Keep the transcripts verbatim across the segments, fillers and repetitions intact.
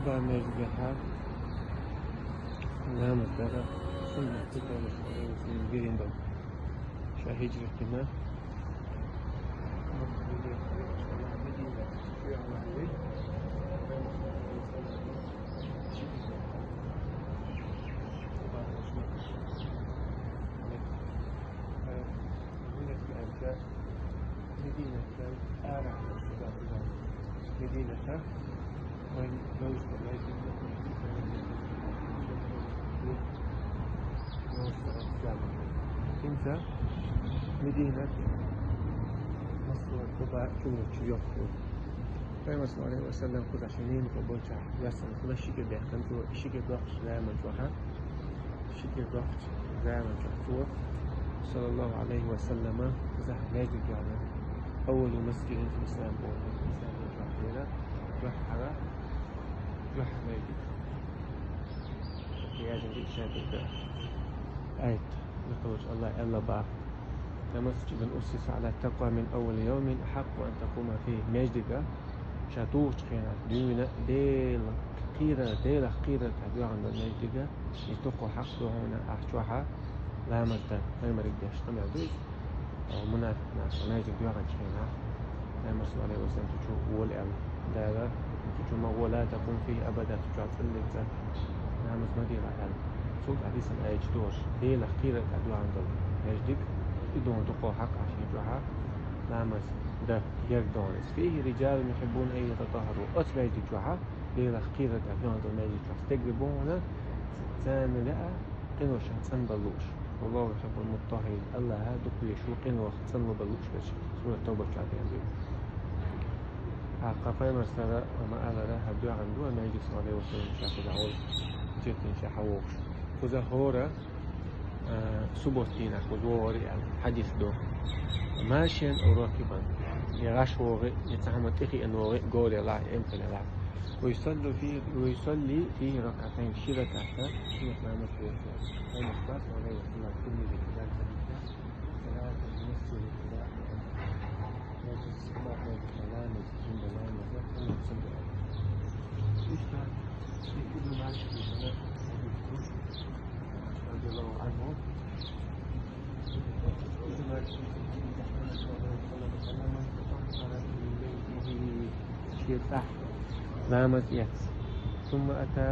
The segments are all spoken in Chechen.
Къуба междигехьа ламаз дара суннат ду, пайхамар саллаллаху алейхи ва саллям вирин ду. Ша хиджрат дина. Мединатан ара, Мединатан, вайн дойшта лайдинг, Хинца Мединат массо а Къуба чулучу йоху. Пайхамар саллаллаху алейхи ва саллям кхузахь шен ненахо болчахь, яссан хила шига бехкан чу, шига доккхуш ламан чохьа. Шига доккхуш ламан чохь цо, саллаллаху алейхи ва саллама, кхузахь междиг яхна. Аввалу масджидин фил ислам боху, ислам чохь дера, дуьххьара, дуьххьара междиг. Яжин ди шадига. Айт, лакалуш Аллах Алла бах. Ламасджидун уссиса ала такъва мин аввали йовмин ахьакъу ан такъума фи. Междига ша тухучу хенахь дуьйна Дела кхийрара, Делах кхийрара тӀехь доьгӀна долу междига, иза дуккха хьакъ ду хьуна ахь чохьа ламаз дан, пайхамариг деш къамел ду иза. Мунафикъ наха междиг доьгӀначу хенахь, пайхамар саллаллаху алейхи ва саллям цу чу вола аьлла, Дала, цу чу ма гӀо, ла такъум фихи абада, цу чохь цӀанлица ламаз ма дийла аьлла. Цул тӀаьхьа дисина аят чу догӀуш, Делах кхийрара тӀехь доьгӀна долу междиг, и дуьйна дуккха хьакъ ахь шен чохьа ламаз дан герга догӀур иза. Фихи риджалун юхиббуна ан ятатаххару. Оцу междиг чохьа, Делах кхийрара тӀехь доьгӀна долу междиг чохь стегга бу хьуна, царна лаьа къинош цӀанбала лууш. Валлаху юхиббул муттаххирин. Аллаха дукха везаш ву къинойх цӀанбала лууш верш. Сурат Тавба чохь дийна ду. Хьакха пайхамар сара ма алара, хьан доьгӀна ду а междиг саллаллаху алейхи ва саллям ша кхуза гӀолла, четтина ша хьан вогӀуш. Кхуза хӀора, а, суббота дийнахь кхуза вогӀур аьлла хьадис ду. Машин урокибан. Я гӀаш вогӀи, я цхьа хӀума тӀехиъна вогӀи, горе лахь, эмкале лахь. Ва юсалли фи-, ва юсалли фихи ракатайн, ши раката суннат ламаз деш вара. Пайхамар саллаллаху алейхи ва саллям Тирмизи чу даьлла хьадис ду. Салату масджиди Къуба. Междиг Къуба, междиг ламаз, жимма ламаз, хӀума цунна. Иштта, Ибн Мажа хьадис ду, радияллаху анху. Шен цӀахь ламаз эцна. ثم أتى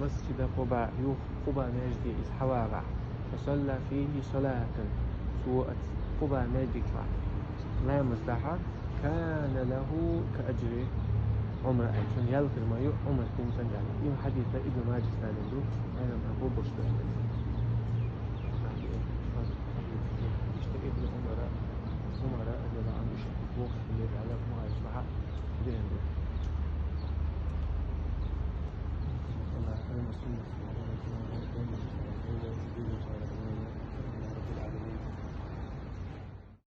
مسجد قباء, юха Къуба междиге иза хьавагӀахь. فصلى فيه صلاة, цо оцу Къуба междиг чохь ламаз дахь, كان له كأجر عمرة, цунна ял хир ма ю Ӏумрат динчун аьлла. И хьадис Ибн Мажас далийна ду, Ӏеламнаха бу бу шу.